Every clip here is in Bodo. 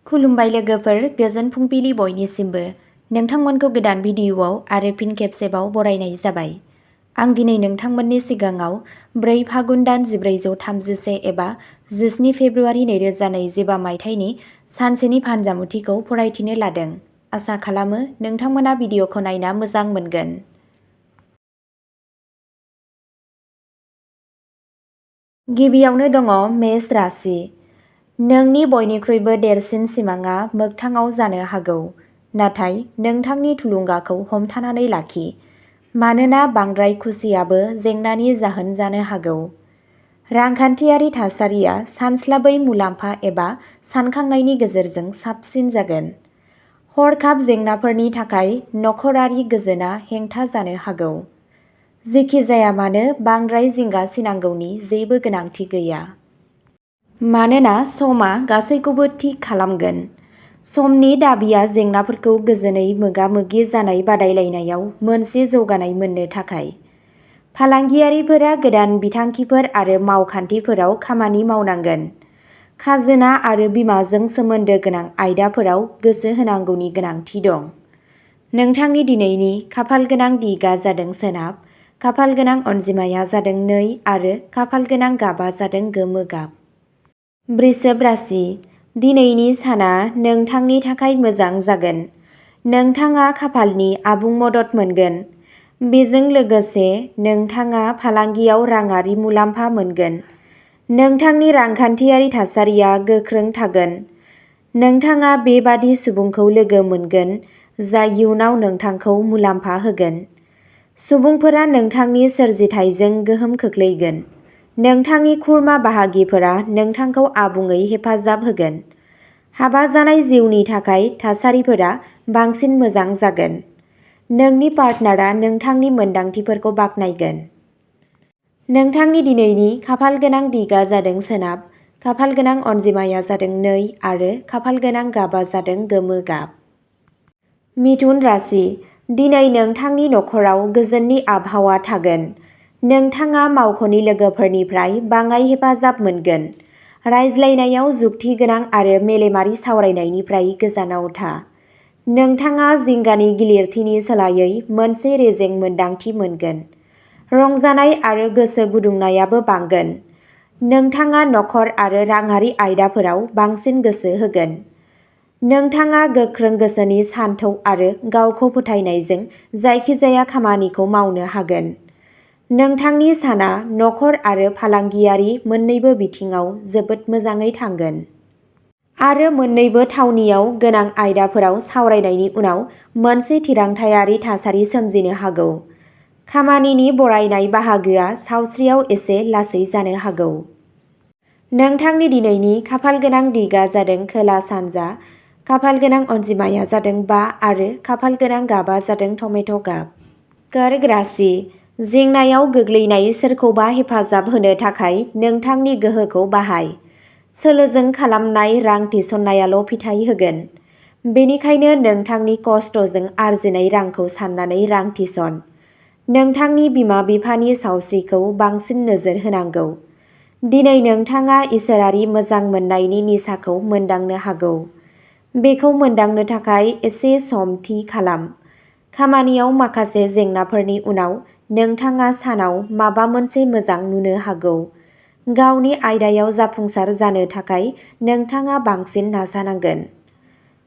खुलुमबाय लोगोफोर, गोजोन फुंबिलि बयनिसिमबो। नोंथांमोनखौ गोदान भिडिअ'आव आरो फिन खेबसेबाव बरायनाय जाबाय। आं दिनै नोंथांमोननि सिगाङाव 4 फागुन दान 1431 एबा 17 फेब्रुआरि 2025 मायथाइनि सानसेनि फानजामुथिखौ फरायथिनो लादों। आसा खालामो नोंथांमोना भिडिअ'खौ नायना मोजां मोनगोन। गिबियावनो दङ मेष राशि। नोंनि बयनिख्रुइबो देरसिन सिमांआ मोगथाङाव जानो हागौ, नाथाय नोंथांनि थुलुंगाखौ हमथानानै लाखि, मानोना बांद्राय खुसियाबो जेंनानि जाहोन जानो हागौ। रांखान्थियारि थासारिया सानस्लाबै मुलाम्फा एबा सानखांनायनि गेजेरजों साबसिन जागोन। हरखाब जेंनाफोरनि थाखाय नखरारि गोजोनआ हेंथा जानो हागौ। जेखि जाया मानो बांद्राय जिंगा सिनांगौनि जेबो गोनांथि गैया। मानोना समआ गासैखौबो थि खालामगोन। समनि दाबिया जेंनाफोरखौ गोजोनै मोगा-मोगि जानाय बादायलायनायाव मोनसे जौगानाय मोननो थाखाय। फालांगियारिफोरा गोदान बिथांखिफोर आरो मावखान्थिफोराव खामानि मावनांगोन। खाजोना आरो बीमाजों सोमोन्दो गोनां आयदाफोराव गोसो होनांगौनि गोनांथि दं। नोंथांनि दिनैनि खाफालगोनां दिगआ जादों सोनाब, खाफालगोनां अनजिमाया जादों 2 आरो खाफालगोनां गाबआ जादों गोमो गाब। वृषभ राशि। दिनैनि साना नोंथांनि थाखाय मोजां जागोन। नोंथाङा खाफालनि आबुं मदद मोनगोन। बेजों लोगोसे नोंथाङा फालांगियाव राङारि मुलाम्फा मोनगोन। नोंथांनि रांखान्थियारि थासारिया गोख्रों थागोन। नोंथाङा बेबादि सुबुंखौ लोगो मोनगोन जाय इयुनाव नोंथांखौ मुलाम्फा होगोन। सुबुंफोरा नोंथांनि सोरजिथायजों गोहोम खोख्लैगोन। नोंथांनि खुरमा बाहागिफोरा नोंथांखौ आबुङै हेफाजाब होगोन। हाबा जानाय जिउनि थाखाय थासारिफोरा बांसिन मोजां जागोन। नोंनि पार्टनारआ नोंथांनि मोनदांथिफोरखौ बाख्नायगोन। नोंथांनि दिनैनि खाफालगोनां दिगआ जादों सोनाब, खाफालगोनां अनजिमाया जादों 2 आरो खाफालगोनां गाबआ जादों गोमो गाब। मिथुन राशि। दिनै नोंथांनि नखराव गोजोननि आबहावा थागोन। नोंथाङा मावख'नि लोगोफोरनिफ्राय बाङाइ हेफाजाब मोनगोन। रायज्लायनायाव जुक्ति गोनां आरो मेलेमारि सावरायनायनिफ्राय गोजानाव था। नोंथाङा जिंगानि गिलिरथिनि सोलायै मोनसे रेजें मोन्दांथि मोनगोन। रंजानाय आरो गोसो गुदुंनायाबो बांगोन। नोंथाङा नखर आरो राङारि आयदाफोराव बांसिन गोसो होगोन। नोंथाङा गोख्रों गोसोनि सानथौ आरो गावखौ फोथायनायजों जायखिजाया खामानिखौ मावनो हागोन। नोंथांनि साना नखर आरो फालांगियारि मोन्नैबो बिथिङाव जोबोद मोजाङै थांगोन। आरो मोन्नैबो थावनियाव गोनां आयदाफोराव सावरायनायनि उनाव मोनसे थिरांथायारि थासारि सोमजिनो हागौ। खामानिनि बरायनाय बाहागोआ सावस्रियाव एसे लासै जानो हागौ। नोंथांनि दिनैनि खाफालगोनां दिगआ जादों खोला-सानजा, खाफालगोनां अनजिमाया जादों 5 आरो खाफालगोनां गाबआ जादों टमेट' गाब। कर्क राशि। जेंनायाव गोग्लैनाय सोरखौबा हेफाजाब होनो थाखाय नोंथांनि गोहोखौ बाहाय। सोलोजों खालामनाय रां थिसननायाल' फिथाय होगोन। बेनिखायनो नोंथांनि खस्थ'जों आरजिनाय रांखौ सान्नानै रां थिसन। नोंथांनि बिमा-बिफानि सावस्रिखौ बांसिन नोजोर होनांगौ। दिनै नोंथाङा इसोरारि मोजां मोननायनि निसाखौ मोनदांनो हागौ। बेखौ मोनदांनो थाखाय एसे सम थि खालाम। खामानियाव माखासे जेंनाफोरनि उनाव नोंथाङा सानाव माबा मोनसे मोजां नुनो हागौ। गावनि आयदायाव जाफुंसार जानो थाखाय नोंथाङा बांसिन नाजानांगोन।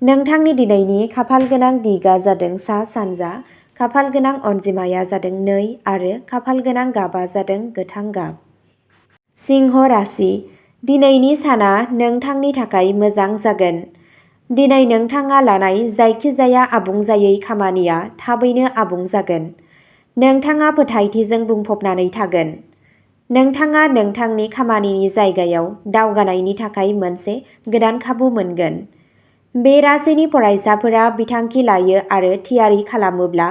नोंथांनि दिनैनि खाफालगोनां दिगआ जादों सा-सानजा, खाफालगोनां अनजिमाया जादों 2 आरो खाफालगोनां गाबआ जादों गोथां गाब। सिंह राशि। दिनैनि साना नोंथांनि थाखाय मोजां जागोन। दिनै नोंथाङा लानाय जायखिजाया आबुं जायै खामानिया थाबैनो आबुं जागोन। नोंथाङा फोथायथिजों बुंफबनानै थागोन। नोंथाङा नोंथांनि खामानिनि जायगायाव दावगानायनि थाखाय मोनसे गोदान खाबु मोनगोन। बे राशिनि फरायसाफोरा बिथांखि लायो आरो थियारि खालामोब्ला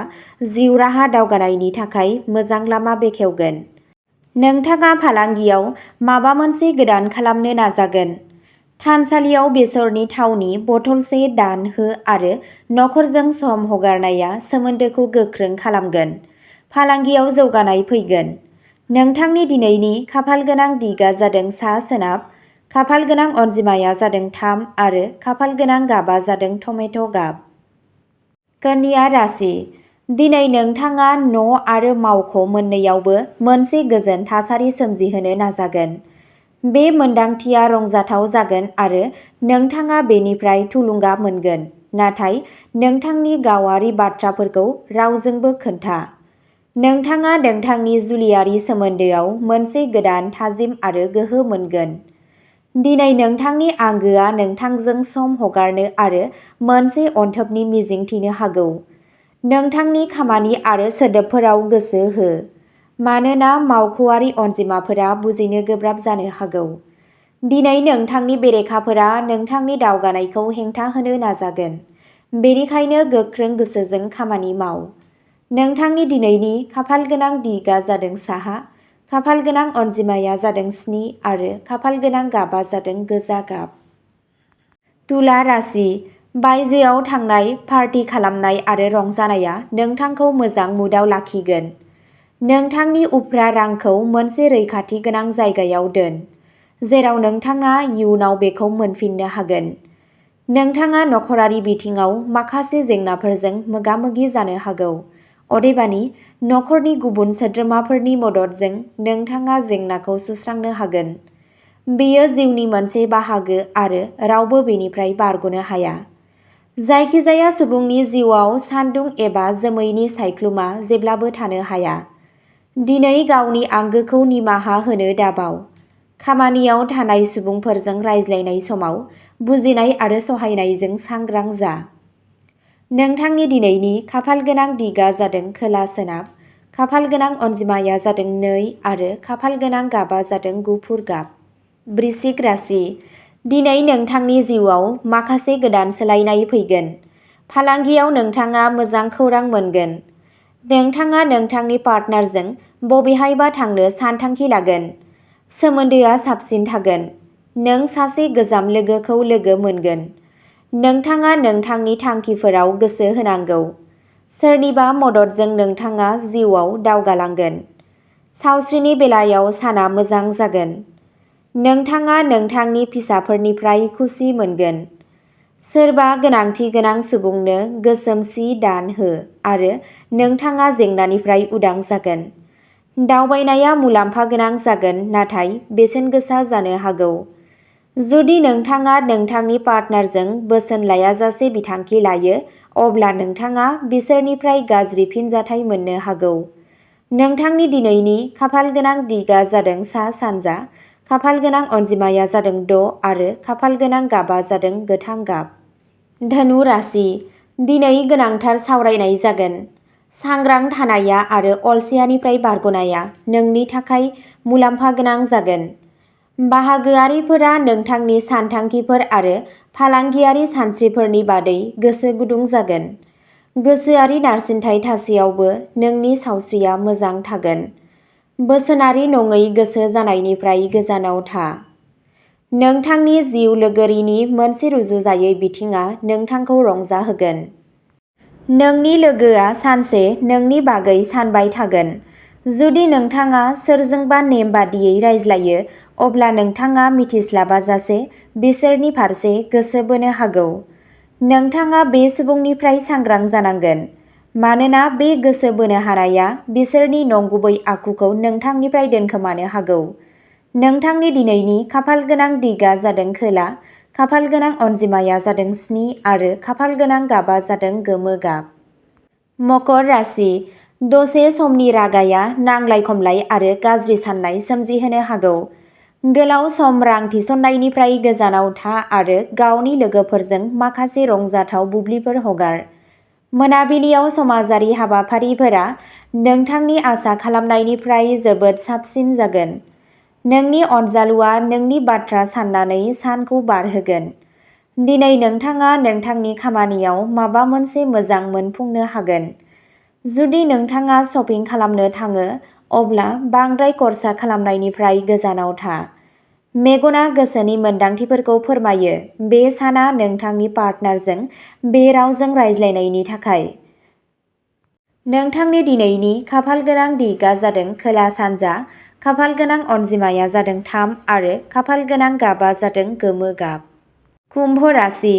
जिउ राहा दावगानायनि थाखाय मोजां लामा बेखेवगोन। नोंथाङा फालांगियाव माबा मोनसे गोदान खालामनो नाजागोन। थानसालियाव बेसरनि थावनि बथलसे दान हो आरो नखरजों सम हगारनाया सोमोन्दोखौ गोख्रों खालामगोन। फालांगियाव जौगानाय फैगोन। नोंथांनि दिनैनि खाफालगोनां दिगआ जादों सा-सोनाब, खाफाल गोनां अनजिमाया जादों 3 आरो खाफाल गोनां गाबा जादों टमेट' गाब। कन्या राशि। दिनै नोंथाङा न' आरो मावख' मोन्नैयावबो मोनसे गोजोन थासारि सोमजिहोनो नाजागोन। बे मोन्दांथिया रंजाथाव जागोन आरो नोंथाङा बेनिफ्राय थुलुंगा मोनगोन, नाथाय नोंथांनि गावारि बाथ्राफोरखौ रावजोंबो खोन्था। नोंथाङा नोंथांनि जुलियारि सोमोन्दोआव मोनसे गोदान थाजिम आरो गोहो मोनगोन। दिनै नोंथांनि आंगोआ नोंथांजों सम हगारनो आरो मोनसे अनथोबनि मिजिंथिनो हागौ। नोंथांनि खामानि आरो सोदोबफोराव गोसो हो, मानोना मावख'आरि अनजिमाफोरा बुजिनो गोब्राब जानो हागौ। दिनै नोंथांनि बेरेखाफोरा नोंथांनि दावगानायखौ हेंथा होनो नाजागोन, बेनिखायनो गोख्रों गोसोजों खामानि माव। नोंथांनि दिनैनि खाफालगोनां दिगआ जादों साहा, खाफाल गोनां अनजिमाया जादों 7 आरो खाफाल गोनां गाबा जादों गोजा गाब। तुला राशि। बायजोआव थांनाय, पार्टी खालामनाय आरो रंजानाया नोंथांखौ मोजां मुडआव लाखिगोन। नोंथांनि उफ्रा रांखौ मोनसे रैखाथि गोनां जायगायाव दोन, जेराव नोंथाङा इयुनाव बेखौ मोनफिननो हागोन। नोंथाङा नखरारि बिथिङाव माखासे जेंनाफोरजों मोगा-मोगि जानो हागौ, अदेबानि नखरनि गुबुन सोद्रोमाफोरनि मददजों नोंथाङा जेंनाखौ सुस्रांनो हागोन। बेयो जिउनि मोनसे बाहागो आरो रावबो बेनिफ्राय बारग'नो हाया। जायखिजाया सुबुंनि जिउआव सानदुं एबा जोमैनि सायख्लुमा जेब्लाबो थानो हाया। दिनै गावनि आंगोखौ निमाहा होनो दाबाव। खामानियाव थानाय सुबुंफोरजों रायज्लायनाय समाव बुजिनाय आरो सहायनायजों सांग्रां जा। नोंथांनि दिनैनि खाफालगोनां दिगआ जादों खोला-सोनाब, खाफाल गोनां अनजिमाया जादों 2 आरो खाफाल गोनां गाबा जादों गुफुर गाब। वृश्चिक राशि। दिनै नोंथांनि जिउआव माखासे गोदान सोलायनाय फैगोन। फालांगियाव नोंथाङा मोजां खौरां मोनगोन। नोंथाङा नोंथांनि पार्टनारजों बबेहायबा थांनो सानथांखि लागोन। सोमोन्दोआ साबसिन थागोन। नों सासे गोजाम लोगोखौ लोगो मोनगोन। नोंथाङा नोंथांनि थांखिफोराव गोसो होनांगौ। सोरनिबा मददजों नोंथाङा जिउआव दावगालांगोन। सावस्रिनि बेलायाव साना मोजां जागोन। नोंथाङा नोंथांनि फिसाफोरनिफ्राय खुसि मोनगोन। सोरबा गोनांथि गोनां सुबुंनो गोसोम सि दान हो आरो नोंथाङा जेंनानिफ्राय उदां जागोन। दावबायनाया मुलाम्फा गोनां जागोन नाथाय बेसेन गोसा जानो हागौ। जुदि नोंथाङा नोंथांनि पार्टनारजों बोसोन लायाजासे बिथांखि लायो, अब्ला नोंथाङा बिसोरनिफ्राय गाज्रि फिनजाथाय मोननो हागौ। नोंथांनि दिनैनि खाफालगोनां दिगआ जादों सा-सानजा, खाफाल गोनां अनजिमाया जादों 6 आरो खाफाल गोनां गाबा जादों गोथां गाब। धनु राशि। दिनै गोनांथार सावरायनाय जागोन। सांग्रां थानाया आरो अलसियानिफ्राय बारग'नाया नोंनि थाखाय मुलाम्फा गोनां जागोन। बाहागोआरिफोरा नोंथांनि सानथांखिफोर आरो फालांगियारि सानस्रिफोरनि बादै गोसो गुदुं जागोन। गोसोआरि नारसिनथाय थासेयावबो नोंनि सावस्रिया मोजां थागोन। बोसोनारि नङै गोसो जानायनिफ्राय गोजानाव था। नोंथांनि जिउ लोगोरिनि मोनसे रुजुजायै बिथिङा नोंथांखौ रंजाहोगोन। नोंनि लोगोआ सानसे नोंनि बागै सानबाय थागोन। जुदि नोंथाङा सोरजोंबा नेम बादियै रायज्लायो, अब्ला नोंथाङा मिथिस्लाबाजासे बिसोरनि फारसे गोसो बोनो हागौ। नोंथाङा बे सुबुंनिफ्राय सांग्रां जानांगोन, मानोना बे गोसो बोनो हानाया बिसोरनि नंगुबै आखुखौ नोंथांनिफ्राय दोनखोमानो हागौ। नोंथांनि दिनैनि खाफालगोनां दिगआ जादों खोला, खाफाल गोनां अनजिमाया जादों 7 आरो खाफाल गोनां गाबा जादों गोमो गाब। मकर राशि। दसे समनि रागाया नांलाय-खमलाय आरो गाज्रि साननाय सोमजिहोनो हागौ। गोलाव सम रां थिसननायनिफ्राय गोजानाव था आरो गावनि लोगोफोरजों माखासे रंजाथाव बुब्लिफोर हगार। मोनाबिलियाव समाजारि हाबाफारिफोरा नोंथांनि आसा खालामनायनिफ्राय जोबोद साबसिन जागोन। नोंनि अनजालुआ नोंनि बाथ्रा साननानै सानखौ बारहोगोन। दिनै नोंथाङा नोंथांनि खामानियाव माबा मोनसे मोजां मोनफुंनो हागोन। जुदि नोंथाङा शपिं खालामनो थाङो, अब्ला बांद्राय खर्सा खालामनायनिफ्राय गोजानाव था। मेगना गोसोनि मोनदांथिफोरखौ फोरमायो। बे साना नोंथांनि पार्टनारजों बे रावजों रायज्लायनायनि थाखाय। नोंथांनि दिनैनि खाफालगोनां दिगआ जादों खोला-सानजा, खाफाल गोनां अनजिमाया जादों 3 आरो खाफाल गोनां गाबा जादों गोमो गाब। कुम्भ राशि,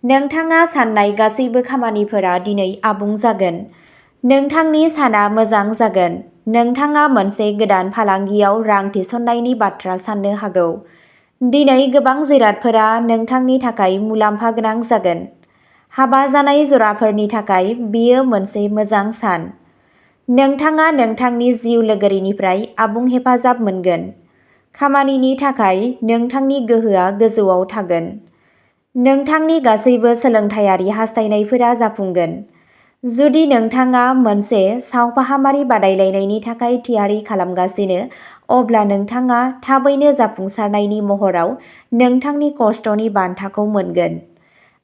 नोंथाङा साननाय गासैबो खामानिफोरा दिनै आबुं जागोन। नोंथांनि साना मोजां जागोन। नोंथाङा मोनसे गोदान फालांगियाव रां थिसननायनि बाथ्रा साननो हागौ। दिनै गोबां जिरादफोरा नोंथांनि थाखाय मुलाम्फा गोनां जागोन। हाबा जानाय जराफोरनि थाखाय बेयो मोनसे मोजां सान। नोंथाङा नोंथांनि जिउ लोगोरिनिफ्राय आबुं हेफाजाब मोनगोन। खामानिनि थाखाय नोंथांनि गोहोआ गोजौआव थागोन। नोंथांनि गासैबो सोलोंथायारि हास्थायनायफोरा जाफुंगोन। जुदि नोंथाङा मोनसे सावफाहामारि बादायलायनायनि थाखाय थियारि खालामगासिनो, अब्ला नोंथाङा थाबैनो जाफुंसारनायनि महराव नोंथांनि खस्थ'नि बान्थाखौ मोनगोन।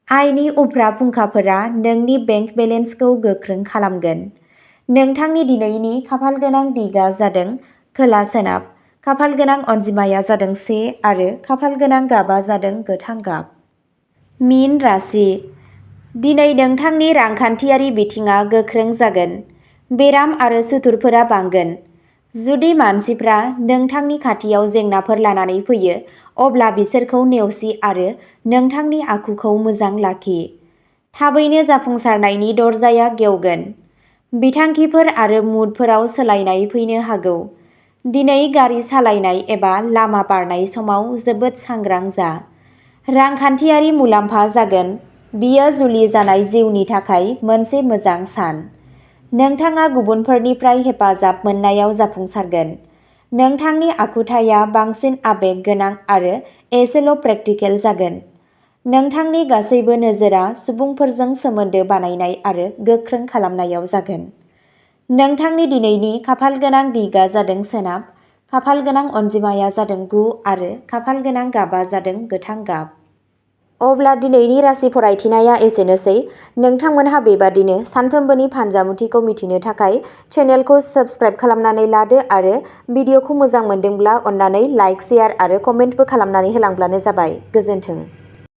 आयनि उफ्रा फुंखाफोरा नोंनि बेंक बेलेन्सखौ गोख्रों खालामगोन। नोंथांनि दिनैनि खाफालगोनां दिगा जादों खोला-सोनाब। खाफाल गोनां अनजिमाया जादों 1 आरो खाफाल गोनां गाबा जादों गोथां गाब। मीन राशि, दिनै नोंथांनि रांखान्थियारि बिथिङा गोख्रों जागोन। बेराम आरो सुथुरफोरा बांगोन। जुदि मानसिफ्रा नोंथांनि खाथियाव जेंनाफोर लानानै फैयो, अब्ला बिसोरखौ नेवसि आरो नोंथांनि आखुखौ मोजां लाखि। थाबैनो जाफुंसारनायनि दरजाया गेवगोन। बिथांखिफोर आरो मुडफोराव सोलायनाय फैनो हागौ। दिनै गारि सालायनाय एबा लामा बारनाय समाव जोबोद सांग्रां जा। रांखान्थियारि मुलाम्फा जागोन। बियो जुलि जानाय जिउनि थाखाय मोनसे मोजां सान। नोंथाङा गुबुनफोरनिफ्राय हेफाजाब मोननायाव जाफुंसारगोन। नोंथांनि आखुथाया बांसिन आबेग गोनां आरो एसेल' प्रेक्टिकेल जागोन। नोंथांनि गासैबो नोजोरआ सुबुंफोरजों सोमोन्दो बानायनाय आरो गोख्रों खालामनायाव जागोन। नोंथांनि दिनैनि खाफाल गोनां दिगा जादों सोनाब। खाफाल गोनां अनजिमाया जादों 9 आरो खाफाल गोनां गाबा जादों गोथां गाब। अब्ला दिनैनि राशि फरायथिनाया एसेनोसै। नोंथांमोनहा बेबादिनो सानफ्रोमबोनि फानजामुथिखौ मिथिनो थाखाय चेनेलखौ साबस्क्राइब खालामनानै लादो आरो भिडिअखौ मोजां मोनदोंब्ला अन्नानै लाइक, शेयार आरो कमेन्टबो खालामनानै होलांब्लानो जाबाय। गोजोन्थों।